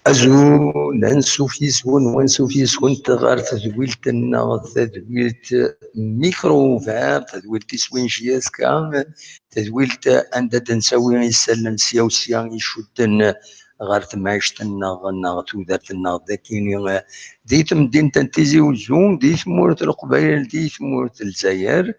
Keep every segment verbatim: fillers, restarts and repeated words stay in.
Azul, ansuf yes-wen, wansuf yes-went ɣer tedwilt-nneɣ, tadwilt Micro Ouvert, tadwilt iswin J S K, tadwilt anda d-nsawi isallen sya u sya icudden ɣer temɛict-nneɣ neɣ tudert-nneɣ dagi di temdint n Tizi Uzzu, di tmurt n Leqbayel, di tmurt n Lezzayer,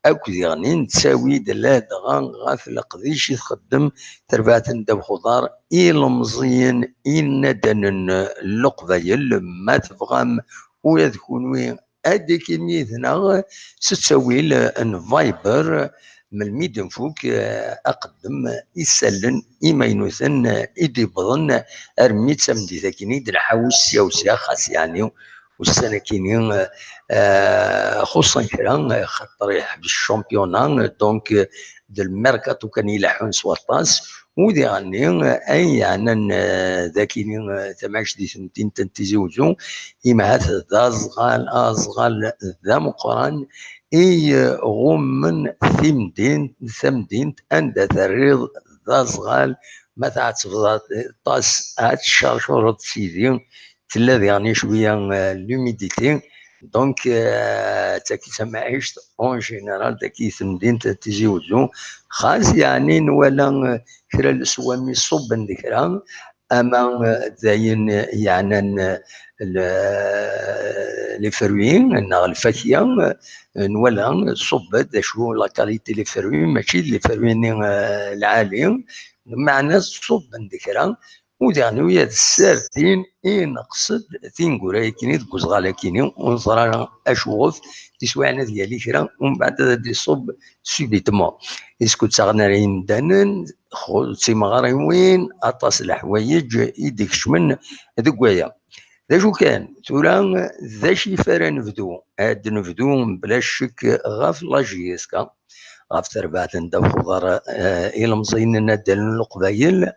akk diɣen i nettawi-d ladɣa ɣef leqdic i txeddem terbaɛt n ddabex uḍar ilemẓiyen inadanen n Leqbayel. Ma tebɣam ula d kunwi ad d-tikim yid-neɣ s ttawil n Viber, melmi d-nfuk, eh, aqeddem isallen imaynuten, eh, i d-iwwḍen armi d tameddit-agi i d-nḥawes sya u sya, xas yeɛni ussan-agi-ni, eh, xuṣṣen kra, eh, xaṭer yeḥbes championnat, donc, eh, d lmerkaṭu kan ileḥḥun s waṭas. U diɣen-nni, eh, ayen yeɛnan, eh, dagi-ni, eh, tamɛict di temdint n Tizi Uzzu, imhat d aẓɣal, aẓɣal d ameqqran i, eh, ɣummen timdint, tamdint anda terriḍ d aẓɣal, ma tɛettbeḍ aṭas, ad tcercureḍ sidi, tella diɣen cwiya, eh, l'humidité. Donc, eh, d tagi tamɛict en général dagi i temdint n Tizi Uzzu. Xas yeɛni nwala, eh, kra n leswam iṣubben d kra, ama, eh, d ayen, eh, yeɛnan, eh, le-, les fruits neɣ lfakya, eh, nwala ṣubben d acu la qualité les fruits, mačči d les fruits-nni, eh, lɛali, meɛna ṣubben d kra. U diɣen wi ad ssardin i neqsed tineggura-yakini deg uzɣal-akini, ur neẓra ara acuɣef, tiswiɛin ad yali kra, umbeɛd ad d-iṣubb subitement. Is-, ur ttaɣen ara yimdanen, xu-, d timeɣriwin, aṭas n leḥwayeǧ i d-ikecmen deg waya. D acu kan, tura d acu i f ara nebdu? Ad nebdu mebla ccek ɣef la J S K, ɣef terbaɛt n ddabex uḍar, eh, ilemẓiyen n addal n Leqbayel.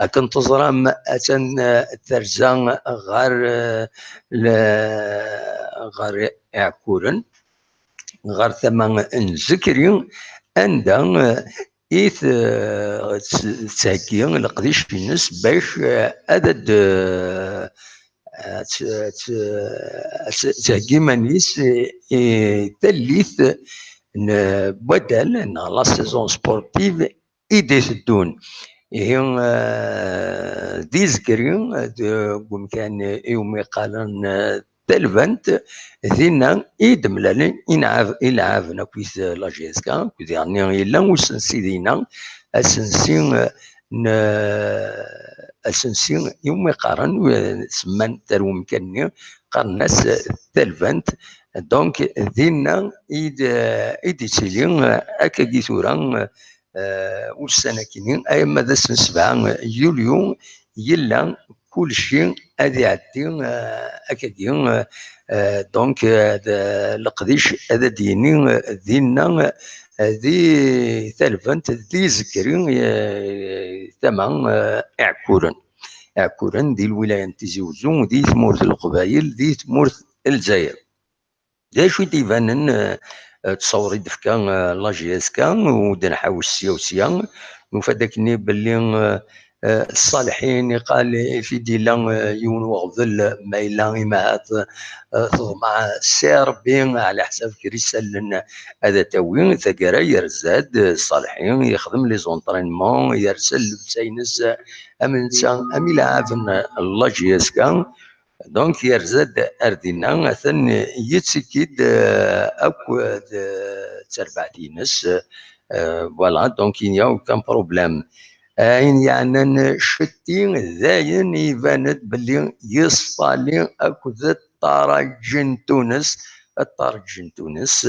Akken teẓram, attan, eh, terza ɣer, eh, le-, ɣer Iɛekkuren, ɣer tama n Zekri, anda, eh, i t-, eh, tt-, tettheggi leqdic-ines bac, eh, ad d-, eh, ad t-, ad t-, ad t-, tettheggi iman-is i, i tallit n waddal neɣ la saison sportive i d-iteddun. Ihi, eh, di Zekri, deg umkan iwumi qqaren, eh, Talbant, dinna i d-mlalen inɛab-, ilɛaben akkit la J S K, akkit diɣen yella usensi dinna, asensi, eh, n, asensi iwumi qqaren, eh, semman-t ar umkan-nni, qqaren-as, eh, Talbant. Donc, dinna i d-, i d-ittili, eh, akkagi tura, eh, ussan-akini, arma d ass n sebɛa yulyu, yella kulci ad iɛeddi, eh, akkagi, eh, donc, eh, d, leqdic ad d-yini, eh, dinna, eh, di Talbant, di Zekri, eh, tama, eh, Iɛekkuren. Iɛekkuren di lwilaya n Tizi Uzzu, di tmurt n Leqbayel, di tmurt n Lezzayer. D acu i d-ibanen, eh, eh, ttṣawur i d-tefka, eh, la J S K, u d-nḥawes sya u sya, nufa-d akkenni belli, eh, eh, Ṣṣalḥin iqal i t-id-yella, eh, yiwen weɣbel, ma yella imahat, eh, teḍmeɛ si Ṛebbi, ɛla ḥsab kra isallen ad tawi, taggara yerza-d, eh, Ṣṣalḥin yexdem les entraînements, yersa llebsa-ines, eh, am netta, am ilɛaben, eh, la J S K, Donc, yerza-d ar dinna, atan yettekki-d, eh, akk d, eh, d terbaɛt-ines. Eh, voilà, donc, il n'y a aucun problème. Ayen yeɛnan Cetti, dayen iban-d belli yeṣfali akked Ṭaraǧi n Tunes, Ṭaraǧi n Tunes.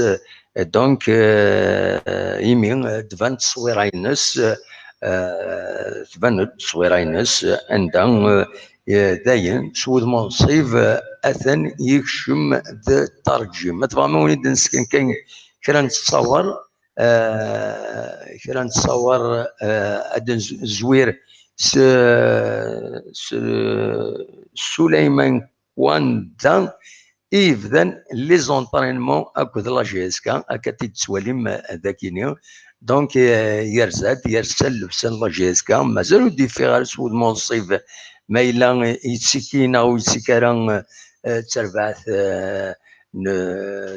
Eh, donc, eh, imi, eh, tban tteswira-ines, eh, tban-d tteswira-ines, anda, eh, eh, dayen, s wudem unṣib, eh, atan yekcem d Ṭaraǧi. Ma tebɣam a wen-id-nesken kan kra n ttṣawar, eh, kra n ttṣawar, eh, ad nzwir s, s, Suleyman Kwanda i yebdan les entraînements akked la J S K, akka t-id-tettwalim, eh, dagini. Donc, eh, yerza-d, yersa llebsa n la J S K, mazal ur d-yeffiɣ ara s wudem unṣib ma yella yettiki neɣ ur yettiki ara, eh, d tarbaɛt, eh, n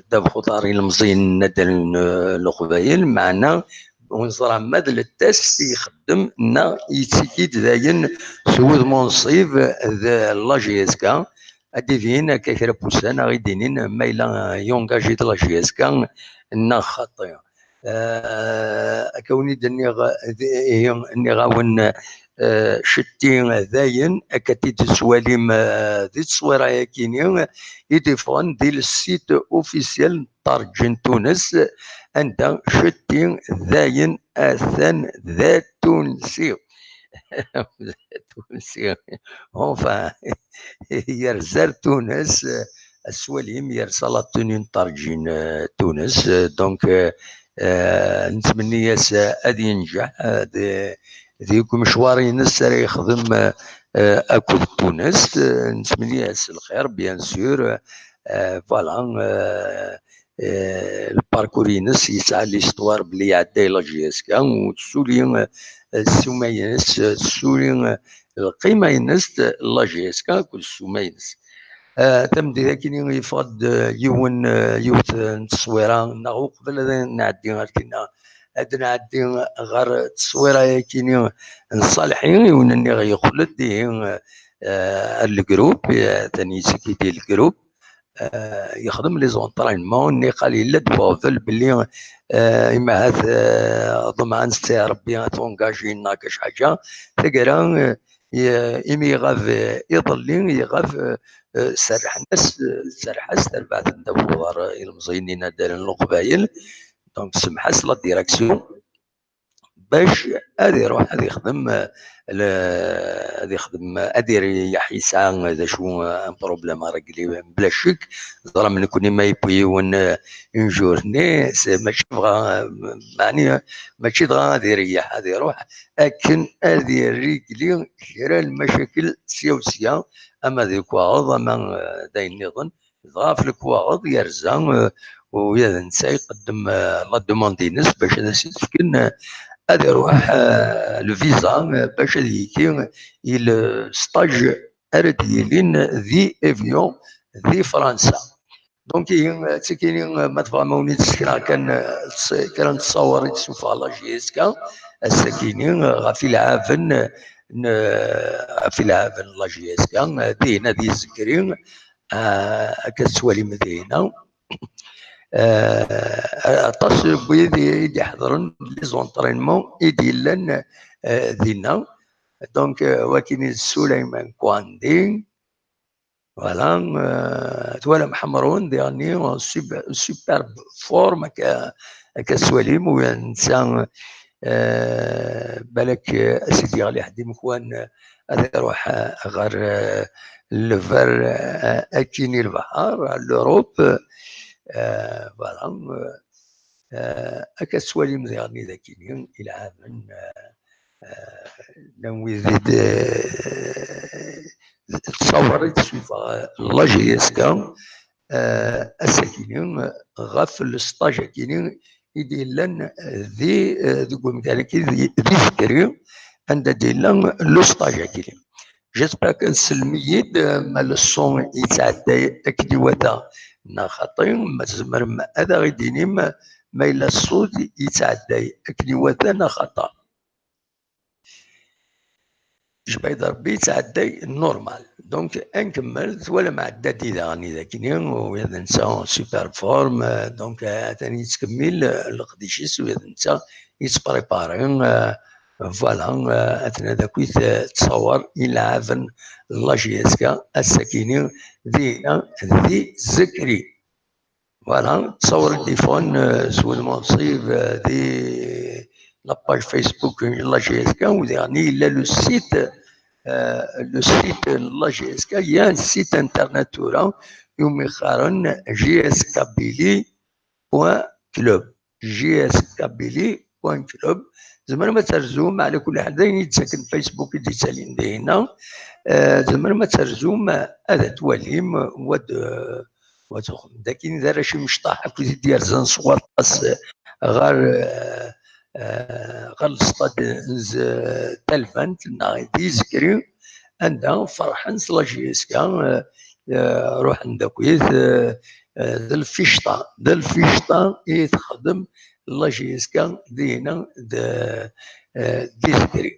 ddabex uḍar ilemẓiyen n naddal n, eh, Leqbayel, meɛna ur neẓra ma d lettas i ixeddem neɣ yettiki-d dayen s wudem unṣib d la J S K. Ad d-ibin akka kra n wussan, ad ɣ-id-inin ma yella yungaji d la J S K neɣ xaṭi. Eh, akka wen-id-nniɣ, ihi, nniɣ-awen, eh, cetti dayen, akka t-id-tettwalim, eh, di tteswira-yakini i d-iffɣen di le site officiel n Ṭarǧi n Tunes, anda cetti dayen atan d atunsi. Atunsi. Enfin, yerza ar Tunes, eh, ad tettwalim, yerza la tenue n Ṭarǧi n, eh, Tunes. Eh, donc, eh, eh, nettmenni-as, eh, ad yenǧeḥ, eh, di, di umecwar-ines ara yexdem, eh, eh, akked Tunes. Eh, nettmenni-as lxir, bien sûr. Eh, voilà, eh, eh, le parcours-ines yesɛa l'histoire belli iɛedda i la J S K, u tessuli, eh, ssuma-ines, eh, tessuli, eh, lqima-ines la J S K akked ssuma-ines. Eh, tameddit-akini yeffeɣ-d, eh, yiwen, eh, yiwet, eh, n tteswira, neɣ uqbel ad nɛeddi ar tinna, ad nɛeddi ɣer tteswira-yakini n Ṣalḥi, yiwen nniɣ yeqqel-d ihi, eh, ar le groupe, eh, atan yettiki di le groupe, eh, yexdem les entraînements, nniqal yella-d weɣbel belli, eh, imahat, eh, ḍemɛen s Rebbi ad tungaji neɣ kac ḥaǧa. Taggara, eh, i-, imi iɣab, eh, iḍelli, iɣab, eh, eh, serrḥen-as, eh, serrḥ-as tarbaɛt n ddabex uḍar, eh, ilemẓiyen n inaddalen n Leqbayel. Donc, semmeḥ-as la direction bac ad iruḥ ad ixdem, eh, le-, ad ixdem, ad ireyyeḥ, yesɛa d acu, eh, un problème à régler, bla ccek. Teẓram nekkni ma yewwi yiwen, eh, une journée, c'est mačči bɣa, eh, meɛni, mačči dɣa ad ireyyeḥ, ad iruḥ akken ad irigli kra n lmacakel sya u sya, ama d lekwaɣeḍ, ama, eh, d ayen nniḍen. Dɣa ɣef lekwaɣeḍ yerza, eh, u ula d netta iqeddem, eh, la demande-ines bac ad as-d-fken, eh, ad iruḥ, eh, lviza, eh, bac ad yili i le stage ara d-yilin di Évian, di Fransa. Donc, ihi, eh, ttakini, eh, ma tebɣam ad wen-id-sekneɣ kan, eh, s-, kra n ttṣawer i d-tessufeɣ la J S K, ass-akini, eh, ɣef ilɛaben, eh, n, eh, ɣef ilɛaben n la J S K, eh, din ad yezgri, eh, akka tettwalim dinna. Eh, aṭas n wid i d-iḥeḍren les entraînements i d-yellan, eh, dinna. Donc, eh, wakini d Sulaiman Kwandi. Voilà, eh, twalam Ḥemrun, diɣenni, en sub-, superbe forme, akka, akka tettwalim, u netta, eh, balak, eh, a s-id-yeɣli ḥedd imekwan, eh, ad iruḥ, eh, ɣer, eh, vers, eh, akkin i lebḥer, à l'Europe. Eh, voilà, eh, eh, akka tettwalim diɣenni d akini, ilɛaben, eh, eh, llan wid i d, eh, d ttṣawer i d-tessufeɣ la J S K, eh, ass-akini, ɣef le stage-akini i d-yellan, eh, di, eh, deg umkan-agi di, di Zikri, anda d-yella le stage-akini. J'espère que tessnem-iyi-d, eh, ma le son yettɛedday akken iwata neɣ xaṭi, ma tzemrem ad aɣ-id-tinim ma yella ṣṣut yettɛedday akken iwata neɣ xaṭi. Jbayd Rebbi yettɛedday normal. Donc, ad nkemmel, twalam Ɛeddadi daɣen i d akini, u ula d netta super forme, donc, atan yettkemmil, eh, leqdic-is, ula d netta yettprépari, eh, voilà, eh, aten ad akit, eh, ttṣawer ilɛaben n la J S K, ass-akini, dinna, di Zikri. Voilà, ttṣawer i d-iffɣen, eh, s wudem unṣib, eh, di la page Facebook n la J S K, u diɣen yella le site, eh, le site n la J S K, il y a un site internet tura, umi qqaren J S Kabylie point club. J S Kabylie point club. Tzemrem ad terzum, ɛla kulli ḥal, d ayen i d-ttaken Facebook i d-yettalin dinna. Eh, tzemrem ad terzum, ad twalim, wa d, wa d, d akin d arrac imecṭaḥ akk i d-yerzan s waṭas ɣer, eh, eh, ɣer lestad n z-, talbant neɣ di Zikri. anda ferḥen s la J S K, eh, eh, ruḥen d akit, eh, eh, d lficṭa, d lficṭa i texdem la J S K dinna d, eh, di Tikri.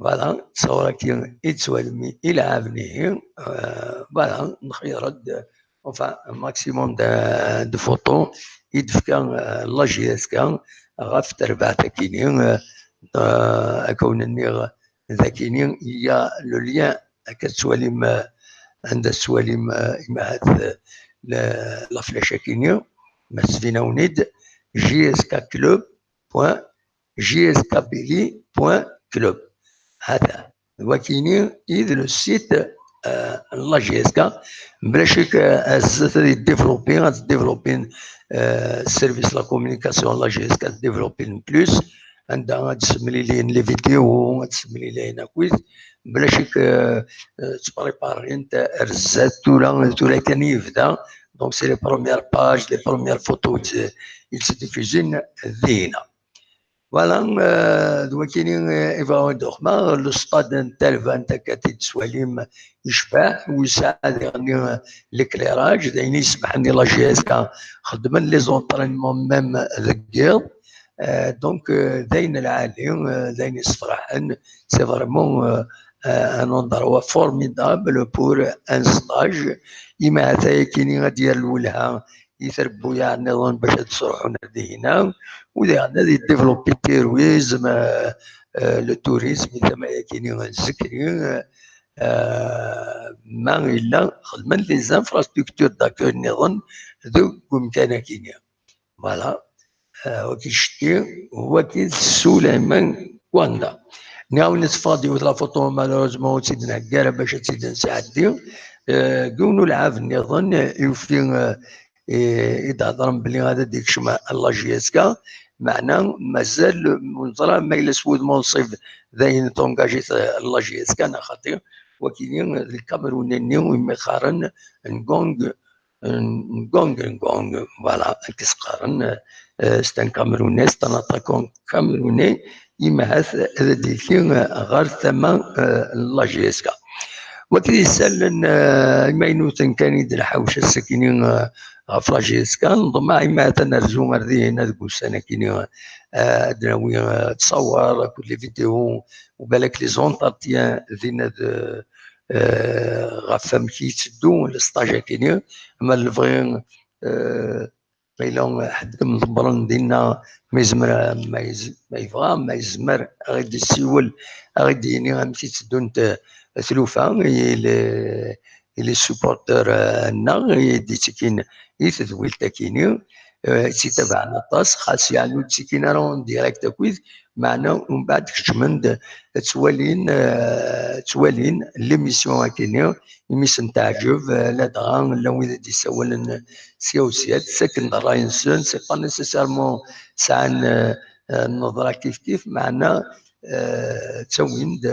Voilà, ttṣawṛ-agi i d-ttwalim ilɛaben-ihi, eh, voilà, nxeyr-d, enfin, un maximum de, de photos i d-tefka, eh, la J S K ɣef terbaɛt akini, eh, eh, akka wen-nniɣ, d akini, il y a le lien, akka tettwalim, eh, anda tettwalim, eh, imahat, eh, la, la flèche akini, ma tesbinawen-id, J S K club point J S K Billy point club. Hata, d wakini i d le site, eh, n la J S K. Mebla ccek, eh, zdat ad yeddivelopi, ad développi, eh, service la communication n la J S K, ad développi plus, anda ad d-semlilin les vidéos, ad d-semlilayen akit. Mebla ccek, eh, eh, ttpreparint ar zdat, tura, tura kan yebda. Donc, c'est les premières pages, les premières photos i tt-, i ttdifuzin dinna. Voilà, eh, d wakini, eh, i bɣiɣ ad d-uxmeɣ, le stade n talbant akka i d-tettwalim yecbeḥ, u yesɛa diɣen, eh, l'éclairage, d ayen yesmeḥen i la J S K xeddmen les entraînements même deg yiḍ. Eh, donc, eh, d ayen lɛali, eh, d ayen yessefraḥen, c'est vraiment, eh, eh, un endroit formidable pour un stage. Imi ha-t-a yakini ad d-yerr lwelha i trebbuyaɛ nniḍen bac ad sruḥun ar dihina, u diɣen ad yeddivelopi tourisme, eh, eh, le tourisme i tama yakini n Zikri, eh, ma yella xedmen les infrastructures d'accueil nniḍen deg umkan akini. Voilà. Eh, waki Cettiw, waki Suleyman Gwanda. Nniɣ-awen ad teffeɣ-d yiwet la photo, malheureusement ur tt-id-nhegga ara bac ad tt-id-nesɛeddi. Eh, deg yiwen ulɛab nniḍen, eh, yufi, eh, i, i d-hedren belli ad d-ikcem la J S K, meɛna mazal ur neẓra ma yella s wudem unṣib d ayen tungaǧit, eh, la J S K, neɣ xaṭi, waki d Lkameruni-nni umi qqaren Ngong, Ngong, Ngong, voilà, akken s-qqaren, eh, c'est un Camerounais, c'est un attaquant camerounais, imi ha-t ad d-yekki, eh, ɣer tama, eh, n la J S K. Wagi d isallen, eh, imaynuten kan i d-nḥawec ass-akini, eh, ɣef la J S K, neḍmeɛ imi ha-t-a nerzu ar dihin deg ussan-akini, eh, ad d-nawi, eh, ttṣawer akked les vidéos, u balak les entretiens dinna d, eh, ɣef wamek i yetteddu le stage-akini, ma lebɣi, eh, ma yella ḥedd i m-ḍebbren dinna, ma yezmer, ma yez-, ma yebɣa, ma yezmer, a ɣ-id-yessiwel, a ɣ-id-yini amek i tteddunt, eh, tlufa, i le-, i les supporters, eh, nneɣ, i d-ittekkin i tedwilt-akini, eh, i tt-itabaɛen aṭas, xas yeɛni ur d-ttekkin ara en direct akkit, meɛna umbeɛd kecmen-d, ttwalin, eh, ttwalin l'émission akini, imi sen-teɛǧeb, eh, ladɣa llan wid i d-issawalen sya u sya, ttaken-d ṛṛay-nsen, c'est pas nécessairement sɛan, eh, eh, nneḍra kif kif, meɛna, eh, ttawin-d,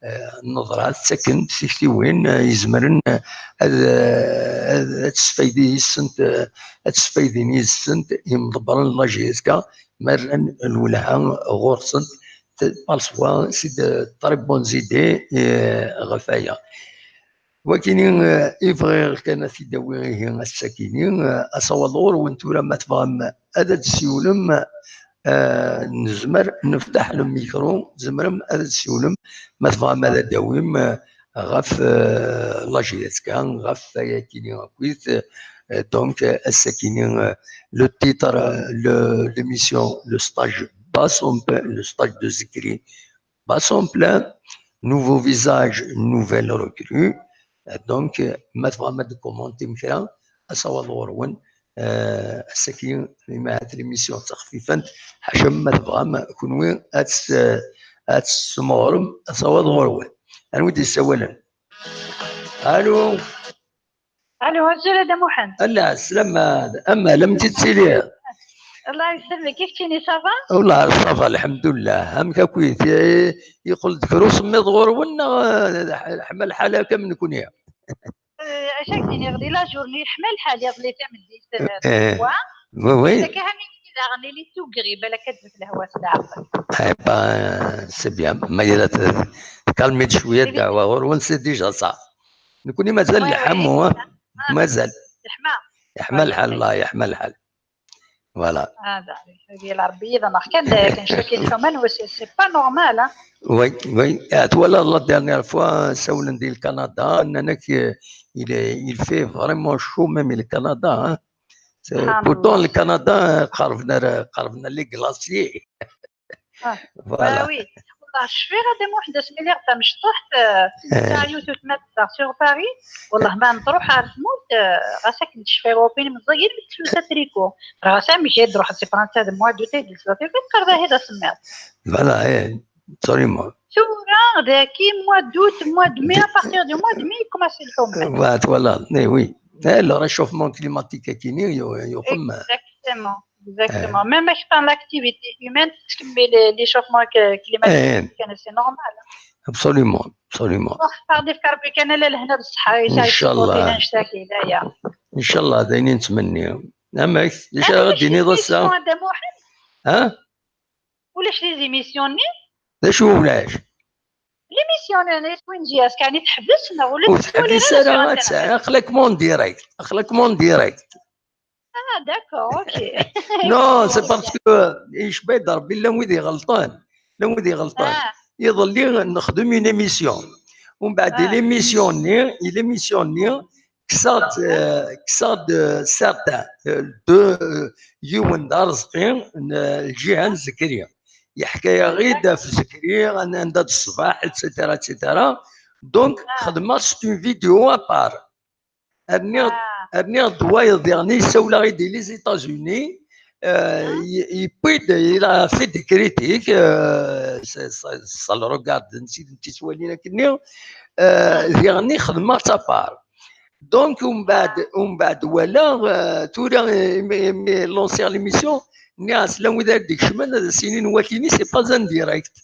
eh, nneḍra, ttaken-d tiktiwin, eh, izemren, eh, ad, eh, ad, ad tesfaydi yis-sent, eh, ad sfaydin yis-sent yimḍebbren n la J S K, ma rran lwelha ɣur-sent, par soi, c'est de très bonnes idées, eh, ɣef waya. Wakini, eh, i bɣiɣ kan ad t-id-awiɣ ihi ass-akini, eh, asawaḍ ɣur-wen tura ma tebɣam ad d-tsiwlem, eh, nezmer neftaḥ le micro, tzemrem ad d-tsiwlem ma tebɣam ad d-tawim, eh, ɣef, eh, la J S K, ɣef wayakini akkit, eh, donc, eh, ass-akini, eh, le titre, eh, le, l'émission, le stage Basompe, le stage de Zikri, Basompe, nouveau visage, nouvelle recrue. Euh, donc, euh, ma tebɣam ad d-commentim kra, asawaḍ ɣur-wen. Euh, ass-agi, imahat l'émission d taxfifant, ḥaca ma tebɣam kunwi ad tt-, ad tesmeɣrem, asawaḍ ɣur-wen. Anwa i d-yessawalen? Allô? Allô, azul a Dda Muḥend. Ala, slam, amal, amek i tettiliḍ? Allah yesselmek, i keččini, ça va? Wallah, ça va, lḥemdullah. Amek akkit? I-, yeqqel-d kra usemmiḍ ɣur-wen, neɣ, eh, leḥma lḥal akka am nekni? Eh, acu ak-d-iniɣ, di la journée, yeḥma lḥal, iḍelli tameddit, eh, eh, trois. Oui, oui. Akka, ha mi daɣen, ili tout gris, balak ad tbet lehwa s leɛqel. Eh ben, c'est bien. Ma yella t-, Calmez-d cwiya ddeɛwa ɣur-wen, c'est déjà ça. Nekkni mazal nḥemmu, mazal. Yeḥma. Yeḥma lḥal, Allah yeḥma lḥal. Voilà. هذا هذه ربي يضمح كان كان شكل كمان c'est pas normal. Oui, oui. Twalaḍ la dernière fois sawlen di Canada, nnan-ak, il, il fait vraiment chaud même le Canada, hein. Pourtant le Canada qerben ar qerben ar les glaciers. Voilà. Oui. والله شفيغ هذا واحد اسمي اللي غدا مشطوح تاع يوتيوب مات sur Paris. والله ما نروح على الموت. غاساك نشفي روبين مزيد بالتلوسه تريكو. غاسا مشي تروح سي فرنسا هذا موا دوت يجلس في قربه هذا سمير. Voilà, eh, absolument. ثورة ذاكي موا دوت موا دمي à partir du mois de mai يكوماسي الحومه. Voilà, eh oui. Eh, le réchauffement climatique كيني يقم. Exactement. Exactement. Même dans l'activité humaine تكمل les changements climatiques, c'est normal. Absolument, absolument. واخا غادي في كربي كان لا لهنا بالصحة. إن شاء الله. إن شاء الله داينين نتمنى. أمك إيش غادي نضسا؟ ها؟ ولاش les émissions ني؟ لا شو ولاش؟ Les émissions ني وين جي اسك يعني تحبس ولا؟ تحبس راه غتسعى خليك mon direct، خليك mon direct. Ah, d'accord, ok. Non, c'est parce que يشبه ربي لا ويدي غلطان، لا ويدي غلطان. يظل نخدم une émission. ومن بعد l'émission ني، l'émission ني كساد كساد certains de يوم دار زقين الجهه نزكريه. يحكي غير في زكريه انا عندها الصباح، et cetera et cetera. Donc خدمه c'est une vidéo à part. Rniɣ-d wayeḍ diɣen yessawel-aɣ-d les États-Unis. Il a fait des critiques, ça le regarde, nsiɣ tiswalin akkenni. Diɣen xedmeɣ-tt à part. Donc umbeɛd umbeɛd walaɣ tura imi lansiɣ l'émission, nniɣ-as la wid ara d-ikecmen ad as-inin wakini c'est pas un direct.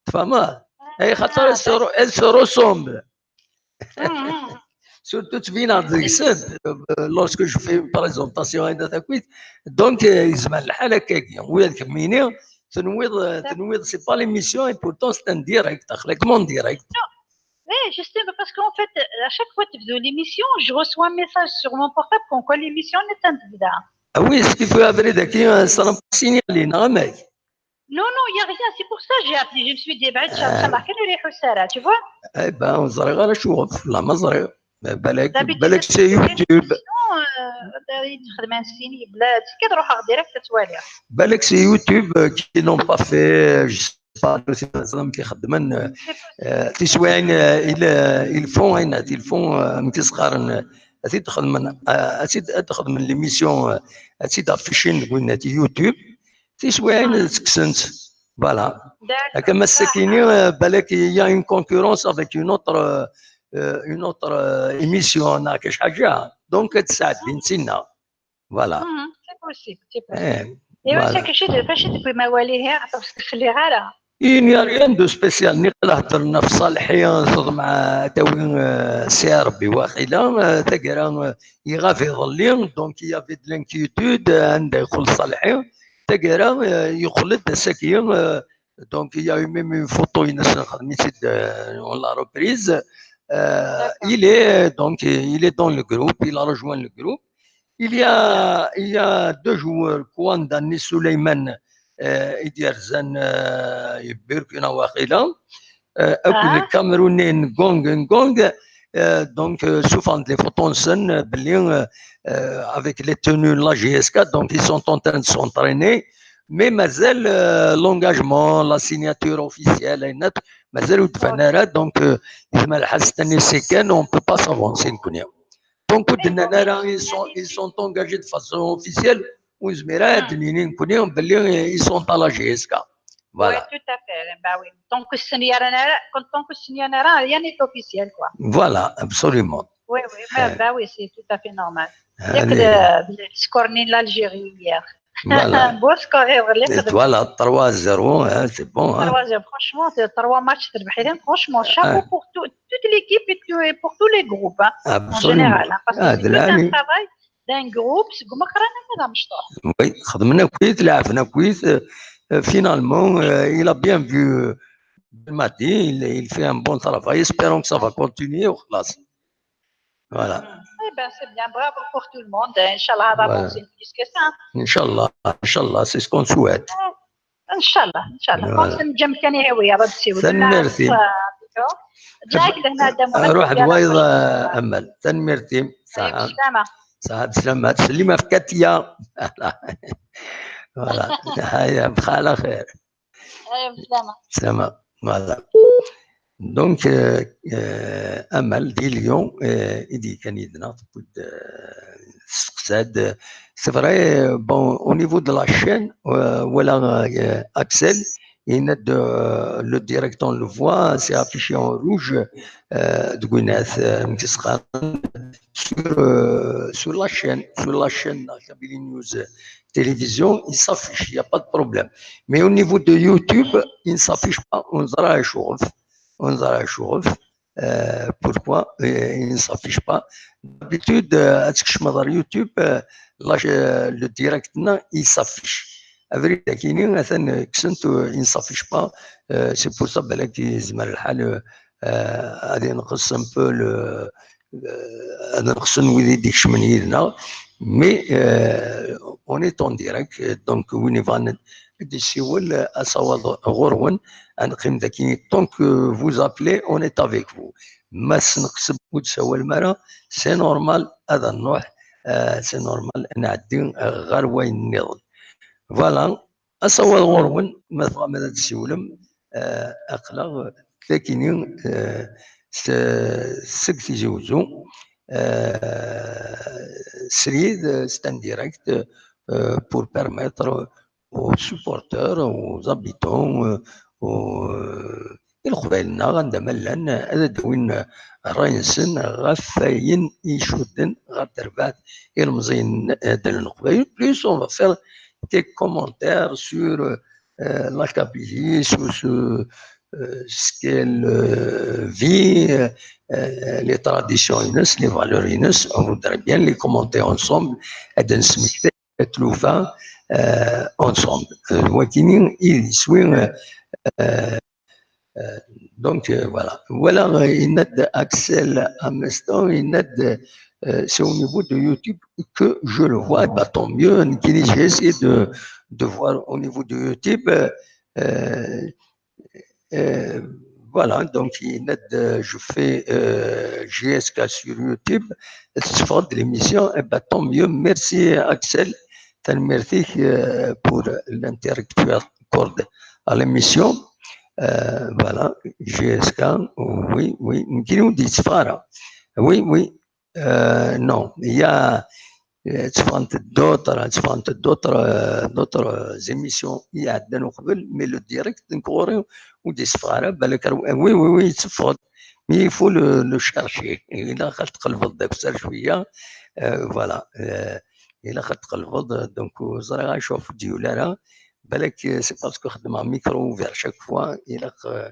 Tfehmeḍ? Ay xaṭer elles se ressemblent. Surtout ttbineɣ-d deg-sent lorsque je fais une présentation, ayen takit. Donc yezmer lḥal akkagi, ula d kemmini tenwiḍ tenwiḍ c'est pas l'émission et pourtant c'est un direct, aql-ak mon direct. Oui, justement, parce qu'en fait, à chaque fois que tu faisais l'émission, je reçois un message sur mon portable comme quoi l'émission est en train de. Ah oui, ce qui fait abrid-agi, ça n'a pas signalé, neɣ amek? Non, non, il n'y a rien. C'est pour ça que j'ai appelé. Je me suis dit, بعد شهر كان يريحوا السارة, tu vois. Eh ben, ur ẓriɣ ara acuɣef. La ma ẓriɣ. Balak, balak c'est YouTube. Sinon, euh, نخدم عن سيني بلاد كي نروح direct توالي. Balak c'est YouTube qui n'ont pas fait, je sais pas, c'est pas ça qui خدمن. Tiswayin, ils font, ils font, مكسخارن. أتيد خدمن، أتيد خدمن l'émission, أتيد affichée, نقول YouTube. Tiswayin ttekksen-tt. Voilà. Akka ma sakini, balak il y a une concurrence avec une autre, euh, une autre, euh, émission neɣ kac ḥaǧa. Donc ad tesɛeddin sinna. Voilà. C'est possible, c'est possible. Et voilà. Faci depuis ma wali, parce que c'est les rares. Il n'y a rien de spécial. Niqal heddren ɣef Ṣalḥi, teḍmeɛ ad tawi, euh, si Ṛebbi waxila, euh, taggara, euh, iɣab iḍelli, donc il y avait de l'inquiétude, euh, anda yeqqel Ṣalḥi. Taggara, euh, yeqqel-d ass-agi, euh, donc il y a eu même une photo-ines, euh, on l'a reprise. Euh, il est, donc, il est dans le groupe, il a rejoint le groupe. Il y a, il y a deux joueurs, Kwanda ni Suleyman, euh, i d-yerzan, euh, Burkina waxila, euh, akked le Camerounais Ngong Ngong, euh, donc, euh, ssufɣen-d les photos-nsen, euh, belli, euh, euh, avec les tenues de la J S K, donc ils sont en train de s'entraîner. Mais mazal, euh, l'engagement, la signature officielle, ayen akk, mazal ur d-tban ara, donc, euh, yezmer lḥal cette année-ci kan, on peut pas s'avancer nekkni. Donc ur d-nnan ara, ils sont, ils sont engagés de façon officielle, ur nezmir ara ad d-nini nekkni belli ils sont à la J S K. Voilà. Oui, tout à fait. Bah oui. Donc, tant que tant que rien n'est officiel, quoi. Voilà, absolument. Oui, oui, bah, bah oui, c'est tout à fait normal. Scornin l'Algérie hier. Voilà. Bon score, voilà, trois zéro, hein, c'est bon. Hein. Trois zéro, franchement, c'est trois matchs, franchement, chapeau pour tout, toute l'équipe et, tout, et pour tous les groupes, hein, en général. Hein, parce que c'est un travail d'un groupe, c'est comme un Oui, خدمنا كويس، لعبنا كويس. Finalement, euh, il a bien vu, euh, Madi, il, il fait un bon travail. Espérons que ça va continuer. Voilà. Eh ben, c'est bien. Bravo pour tout le monde. Inch'Allah, ça va avancer plus que ça. Inch'Allah, Inch'Allah, c'est ce qu'on souhaite. Inch'Allah, Inch'Allah. Voilà. Tanemmirt-im. Ruḥ d wayeḍ, Amal. Tanemmirt-im. Saɛad slama. Saɛad slama. Tsellim ɣef Katia. Voilà. Haya, bxir. Slama. Voilà. Donc, euh, euh, Amal di Lyon, euh, i d-yekkan yid-neɣ, tewwi-d, euh, testeqsa-d, euh, c'est vrai, euh, bon, au niveau de la chaîne, euh, voilà, euh, Axel, il a de, euh, le direct, on le voit, c'est affiché en rouge, euh, deg winat, euh, sur, euh, sur la chaîne, sur la chaîne, la Kabylie News, euh, télévision, il s'affiche, il n'y a pas de problème. Mais au niveau de YouTube, il ne s'affiche pas, on dirait un chauve. On dirait un chauve. Euh, pourquoi, euh, il ne s'affiche pas? D'habitude, euh, est-ce que je me YouTube, euh, là, je- le direct, non, il s'affiche. Avril, il ne s'affiche pas. Euh, c'est pour ça, ben, là, qu'il se met le hal, euh, euh, à dire, un peu le, euh, ad nqessen wid i d-ikecmen yid-neɣ. Mais, euh, on est en direct, donc, win yebɣan ad d-yessiwel, asawaḍ ɣur-wen, ad neqqim dagi, tant que vous appelez, on est avec vous. Ma tesneqsem ur d-tsawalem ara, c'est normal, ad nruḥ, euh, c'est normal, ad nɛeddi ɣer wayen nniḍen. Voilà, asawaḍ ɣur-wen, ma tebɣam ad d-tessiwlem, euh, aql-aɣ dagi, euh, s-, seg Tizi Uzzu, euh, srid, c'est un direct, euh, pour permettre aux supporters, aux habitants, euh, aux, euh, i Leqbayel-nneɣ, anda ma llan, ad d-awin ṛṛay-nsen ɣef wayen icudden ɣer terbaɛt ilmeẓyen n Leqbayel. Plus, on va faire des commentaires sur, euh, la Kabylie, sur ce, euh, ce qu'elle, euh, vit, euh, les traditions-ines, les valeurs-ines. On voudrait bien les commenter ensemble, ad d-nesmekti tlufa, euh, ensemble. Euh, wagini i d iswi, euh, euh, euh, donc, euh, voilà. Voilà, euh, yenna-d Axel Amestan, yenna-d, euh, c'est au niveau de YouTube que je le vois, bah, tant mieux. Nekkini, j'ai essayé de, de voir au niveau de YouTube. Euh, euh, voilà, donc yenna-d, euh, je fais, euh, J S K sur YouTube. Tetteffeɣ-d l'émission, eh ben, tant mieux. Merci, Axel. Tanemmirt-ik, euh, pour l'intérêt que tu accordes à l'émission. Euh, voilà, J S K, oui, oui, nekkini ur d-yetteffeɣ ara. Oui, oui, euh, non, il y a, euh, tteffɣent d'autres, tteffɣent d'autres, euh, d'autres émissions i iɛeddan uqbel, mais le direct, nekk ɣur-i ur d-yetteffeɣ ara, balak ar-, oui, oui, oui, yetteffeɣ-d, mais il faut le, le chercher. Ilaq ad tqelbeḍ akter cwiya, euh, voilà, euh, ilaq ad tqelbeḍ, donc, ur ẓriɣ acu ɣef ur d-yuli ara, balak, euh, c'est parce que xeddmeɣ micro ouvert chaque fois, ilaq, euh,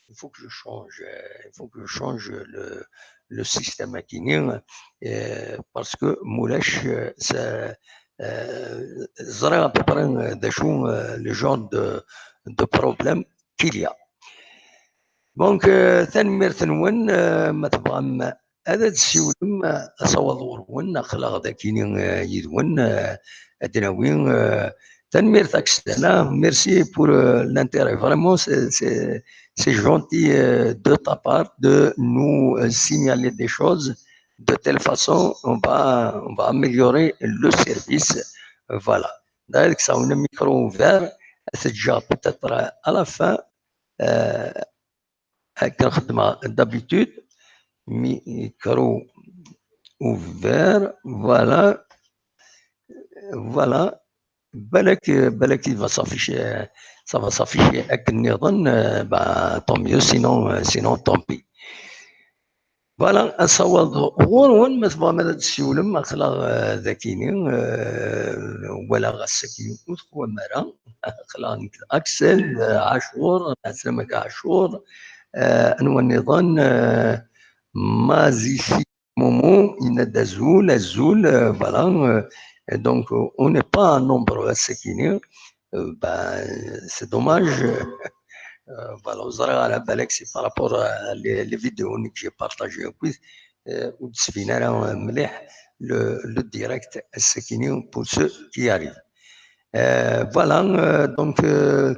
il faut que je change, euh, il faut que je change le, le système akini, euh, parce que mulac, euh, ça, euh, ẓriɣ à peu près, euh, d acu, euh, le genre de, de problème qu'il y a. Donc, euh, tanemmirt-nwen, euh, ma tebɣam ad d-tessiwlem, euh, asawaḍ ɣur-wen, aql-aɣ dagi, euh, yid-wen, euh, ad d-nawi, euh, tanemmirt Axel, hein. Merci pour, euh, l'intérêt. Vraiment, c'est, c'est, c'est gentil, euh, de ta part de nous, euh, signaler des choses. De telle façon, on va, on va améliorer le service. Euh, voilà. D'ailleurs, ça, on a un micro ouvert. C'est déjà peut-être à la fin. Euh, akken xeddmeɣ d'habitude, micro ouvert, voilà, voilà, balak, balak, ça va s'afficher, ça va s'afficher akken nniḍen, euh, bah, tant mieux, sinon, euh, sinon, tant pis. Voilà, asawaḍ ɣur-wen, ma tebɣam ad d-tessiwlem, aql-aɣ, euh, dagi, euh, walaɣ ass-agi ur teqwam ara, aql-aɣ nekk d Axel, euh, Acur, ɛeslama-k a Acur, euh, anwa nniḍen, euh, Mazifi Momo, yenna-d azul, azul, euh, voilà, euh, et donc, euh, on n'est pas nombreux ass-agi, euh, ben, c'est dommage, Euh, voilà, ur ẓriɣ ara, balak c'est par rapport à les, les vidéos que j'ai partagées akkit, euh, ur d-sbin ara mliḥ le, le direct ass-akini pour ceux qui arrivent. Euh, voilà, euh, donc, euh,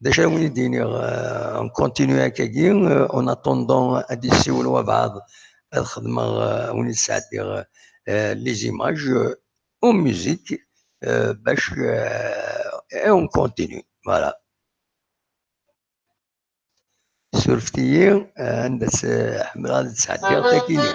déjà, on est, euh, on continue avec, euh, en attendant, ad d-yessiwel wabɛaḍ, ad xedmeɣ, euh, on est, c'est-à-dire, euh, les images, euh, en musique, euh, bac, euh, et on continue. Voilà. Surfet-iyi, euh, anda s-, ḥemmleɣ ad sɛeddiɣ takini.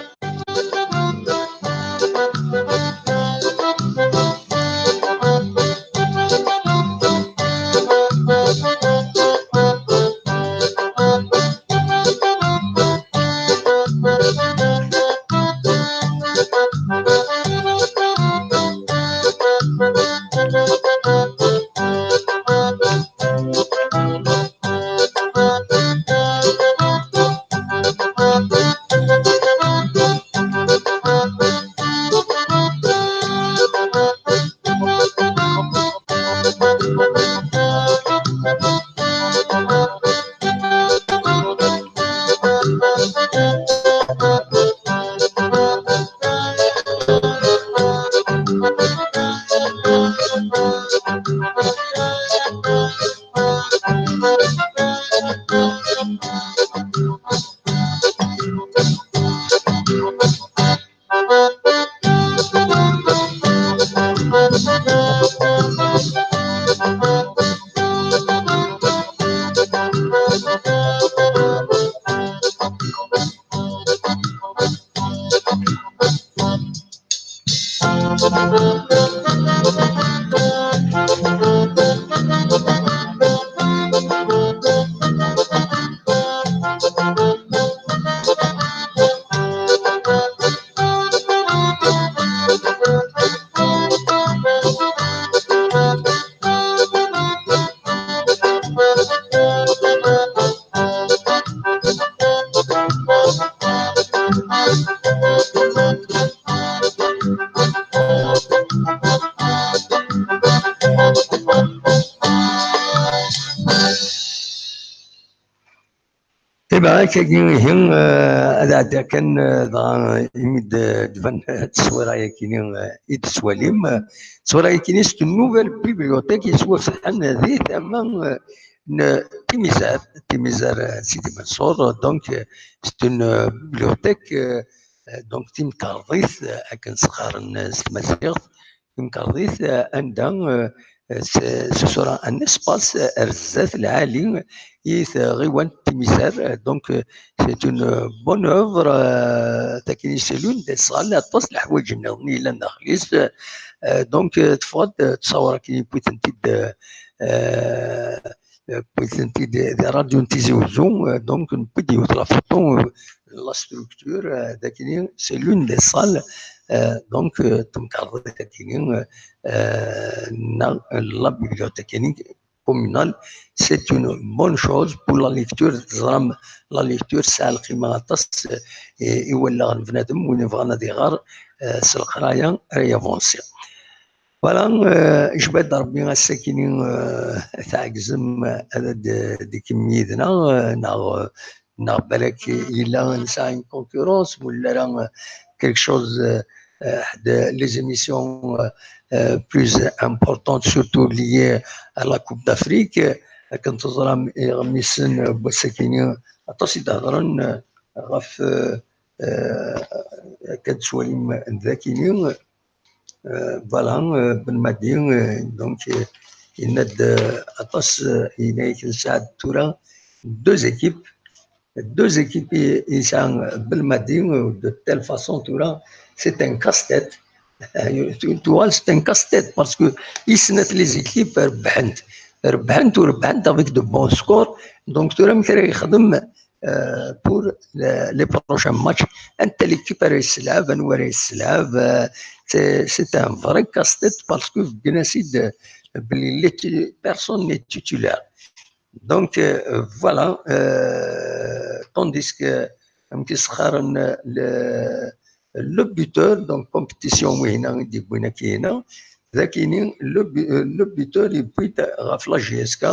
Iba, akkagi ihi, eh, ad ɛeddiɣ kan, eh, dɣa, eh, imi d-, d-tban, eh, tteswira-yakini, eh, i d-tettwalim. Eh, tteswira-yakini, c'est une nouvelle bibliothèque yettwafetḥen di tama, eh, n Timizar, Timizar, eh, Sidi Mansour. Donc, eh, c'est une, eh, bibliothèque, eh, eh, donc, timkarḍit, eh, akken s-qqaren, eh, s tmaziɣt, timkarḍit, eh, anda, eh, eh, ce, ce sera un espace, eh, ar zdat lɛali i tɣiwant Timizar. Eh, donc, eh, c'est une, eh, bonne œuvre, eh, takini c'est l'une des salles, aṭas n leḥwayeǧ nniḍen yellan daxel-is. Eh, donc, eh, teffeɣ-d, eh, ttṣawar akken yewwi-tent-id, eh, eh, wwin-tent-id di ṛṛadyu n Tizi Uzzu, eh, donc, newwi-d yiwet la photo, eh, la structure, eh, dakini, c'est l'une des salles, eh, donc, eh, temkarḍit-akini, eh, neɣ la bibliothèque-akini communale, c'est une bonne chose pour la lecture, teẓram, la lecture tesɛa lqima aṭas, eh, i wallaɣ n bnadem, win yebɣan ad iɣer, eh, s leqraya ara yavansi. Voilà, eh, ijba-d Rebbi ass-akini, eh, tɛegzem, eh, ad d-, d-ikemmel yid-neɣ, eh, neɣ, eh, neɣ balak yella nesɛa une concurrence, wala ara, eh, quelque chose, eh, eh, ḥed les émissions, eh, eh, plus importantes, surtout liées à la Coupe d'Afrique. Eh, akken teẓram, iɣmisen, eh, n wass-akini, aṭas i d-hedren, eh, ɣef, eh, eh, akka d-tettwalim dakini. Euh, voilà, euh, Ben Madi, euh, donc, euh, yenna-d, euh, aṭas, euh, yenna-yak nesɛa tura deux équipes. Deux équipes i, i yesɛa Belmadi, euh, de telle façon tura, c'est un casse-tête. Tu, tu vois, c'est un casse-tête parce que i snat les équipes rebbḥent. Rebbḥent u rebbḥent avec de bons scores. Donc, tura amek ara yexdem, euh, pour le, les prochains matchs. Anta l'équipe ara yesselɛeb, anwa ara yesselɛeb, euh, c'est, c'est un vrai casse-tête parce que bgin-as-id, euh, belli les ti-, personne n'est titulaire. Donc, euh, voilà, euh, tandis que, amek i s-qqaren, le, le buteur, donc compétition wihina i d-yewwin akk-, hina, dakini, le bu-, euh, le buteur yewwi-d ɣef la J S K,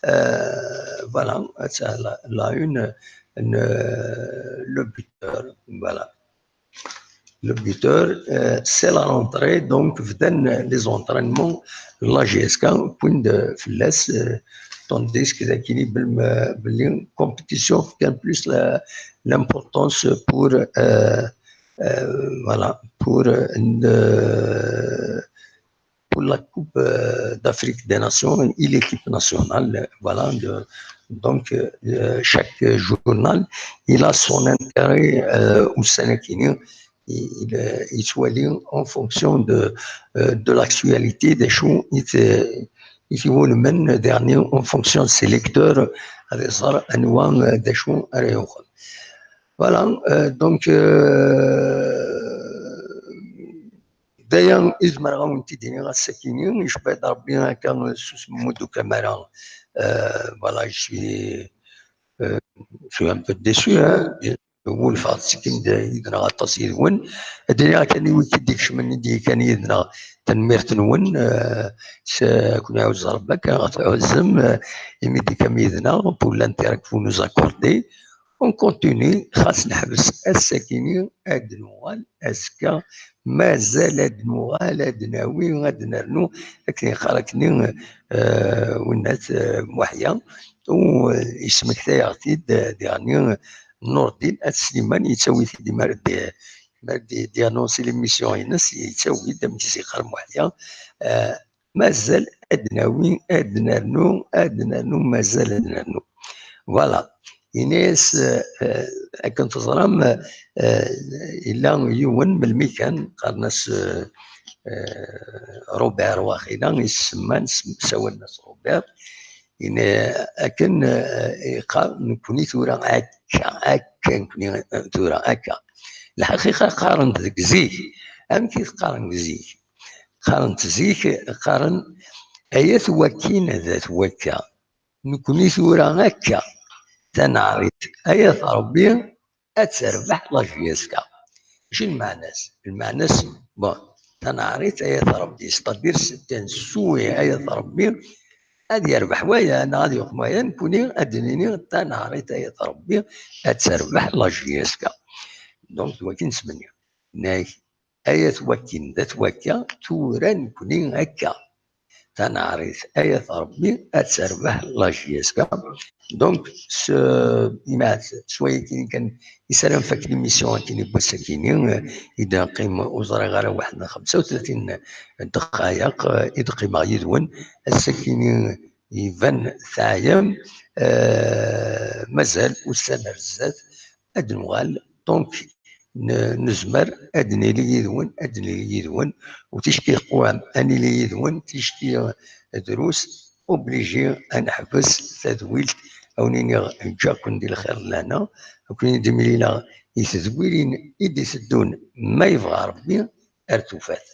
Euh, voilà, c'est la, la une, une, euh, le buteur, voilà. Le buteur, euh, c'est la rentrée, donc, bdan les entraînements, la G S K, point de flash, euh, tandis que la compétition gagne plus la, l'importance pour, euh, euh, voilà, pour, euh, une, euh, pour la Coupe, euh, d'Afrique des Nations et l'équipe nationale. Voilà, de, donc, euh, chaque journal, il a son intérêt, euh, au Sénégal. Il, il, euh, il choisit en fonction de, euh, de l'actualité des choses. Il, il, il le dernier en fonction de ses lecteurs, avec ça, un, euh, des choses. Voilà, euh, donc, euh, d aya i zemreɣ ad wen-t-id-iniɣ ass-akini, icebba-d Rebbi akka s usemmud ukamara, euh, voilà, je suis, euh, je suis un peu déçu, hein. Wulfeɣ ttekkin-d yid-neɣ aṭas yid-wen. Ad d-iniɣ kan i wid i d-ikecmen i d-yekkan yid-neɣ, tanemmirt-nwen, euh, s-, ad ken-iɛuzz Rebbi akka ɣef tɛuzzem, euh, imi d-tekkam yid-neɣ, pour l'intérêt que vous nous accordez. On continue, xas neḥbes ass-akini, ad d-nuɣal azekka, mazal ad d-nuɣal, ad d-nawi, ad d-nernu, akken yeqqar akkenni, euh, winnat, euh, Muḥya, u, euh, yesmektay-aɣ-t-id, euh, diɣenni, euh, Nurdin At Sliman, yettawi-t-id mi ara d-, mi ara d-, d-annoncer l'émission-ines, yettawi-d, amek i s-yeqqar Muḥya, euh, mazal ad d-nawi, ad d-nernu, ad d-nernu, mazal ad d-nernu. Voilà. Ini-as, euh, akken teẓram, euh, yella yiwen melmi kan, qqaren-as, euh, euh, Robert, waqila, i s-semman, s-, sawalen-as Robert. Ini akken, euh, yeqqar, nekkni tura akka, akka, nekkni tura akka. Lḥaqiqa qqaren-d deg zik. Amek i t-qqaren deg zik? Qqaren-t zik, qqaren, ay at wakkin d at wakka. Nekkni tura akka. Taneɛrit, ay at Rebbi, ad terbeḥ la J S K. Mačči lmeɛna-s. Lmeɛna-s, bon, taneɛrit, ay at Rebbi, c'est-à-dire, c'est un souhait, ay at Rebbi, ad yerbeḥ waya, neɣ ad yuqem waya, nekkni ad d-nini, taneɛrit, ay at Rebbi, ad terbeḥ la J S K. Donc, d wakken smenni. Nek, ay at wakkin, d at wakka, tura nekkni akka. Taneɛrit, ay at Rebbi, ad terbeḥ la J S K. Donc, s-, imaɛt, s wayagi kan, i s ara nfak l'émission akkin n wass-akini, eh, i d-neqqim, ur ẓriɣ ara, waḥed n xemsa u tlatin dqayeq, eh, i d-qqimeɣ yid-wen. Ass-akini iban teɛyam, eh, mazal ussan ar zdat, ad nuɣal. Donc, n-, nezmer ad nili yid-wen, ad nili yid-wen, u ticki teqwam ad nili yid-wen, ticki drus, obligé ad neḥbes tadwilt, ad wen-iniɣ ǧǧaken di lxir d lehna, ad ken-id-mlileɣ i tedwilin i d-iteddun, ma yebɣa Rebbi, ar tufat.